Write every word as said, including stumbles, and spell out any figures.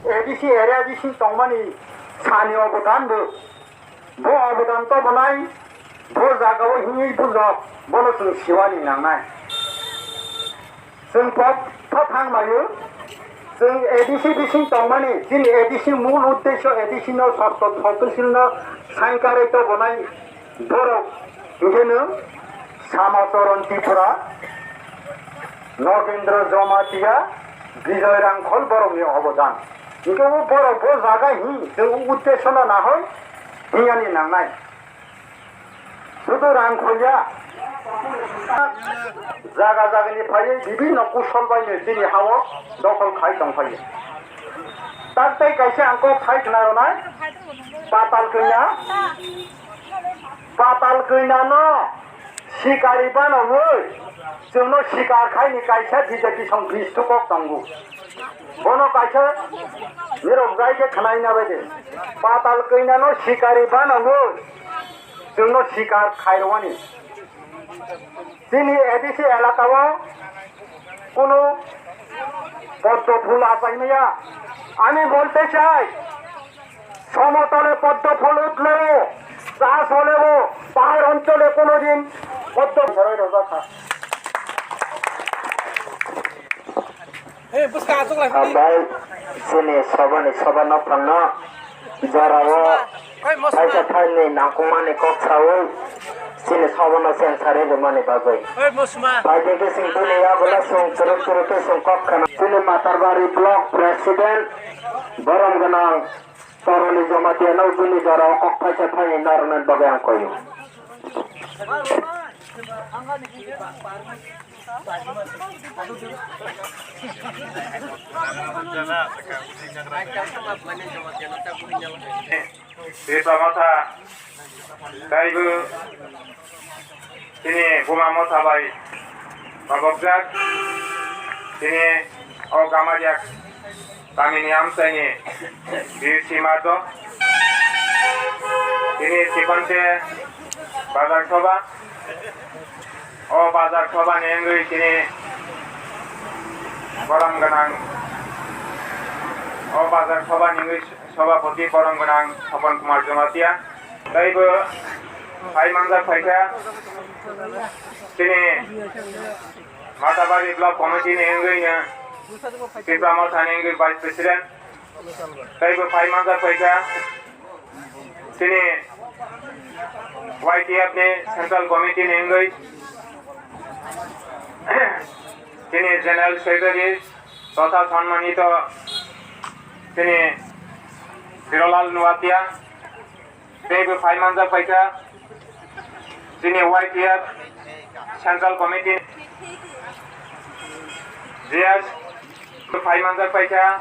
A D C area bising tongmani sani obodan bo, bo obodan to bonai, bo jagao himwi bujok, bono chwng siwani nangnai. Chwng pok pho thang maio, chwng A D C bising tongmani, chini A D C mul uddesyo A D C no sosto sotosilno saikarwi to bonai borok, hingkheno Samacharan Tripura, Nogendra Jamatia, Bijoy Rangkhol borokni obodan. Hingke o borok bo jaga hi, chwng uddesyo no nahoi, hiyani nangnai. Sudu rang khoya. Jaga jagani phaiwi bibinno kusol bai no chini hao dokhol khai tong phaiyo. Tak tei kaisa ang kok sai khna rwnai. Patal Kanya. Patal Kanya no sikari bana hoi. Chwngno sikar khaini kaisa B J P song bistu kok tongo. Bono kaisa nirok jai khe khnaina bai de. Patal Kanya no sikari bana hoi. Chwngno sikar khairwani. Chini A D C elakao kunu poddo phul achaimaya. Ami bolte chai, somotole poddo phul utleo, chas holeo, pahar onchole kunudin poddo rojak kha. Hambai chini sobani soba nophangno jorao thaisa thaini nangkukmani kok sawi chini sobano sensari rwmani bagwi. Phaidi khe chwng chini yagulo chwng churuk churuk khe chwng kok khna. Chini Matarbari Block President borom gwnang Toroni Jamatia no chini jorao kok thaisa thaini narwknani bagwi ang koyo. Tipra Motha, taibo chini Buma Motha bai babokjak, chini o Gamariak tamini amchaini biu sima do. Tini chikonte bazar soba. O bazar soba ni wngwi tini borom gwnang. O bazar soba ni wngwi sobapoti borom gwnang Sopon Kumar Jamatia. Taibo phai manjak phaikha tini Matabari Block Committee ni wngwi no Tipra Motha ni wngwi Vice President. Taibo phai manjak phaikha tini Y T F ni Central Committee ni wngwi tini General Secretary totha sonmanito tini Hirolal Nuatia. Teibo phai manjak phaikha chini Y T F Central Committee, G S, phai manjak phaikha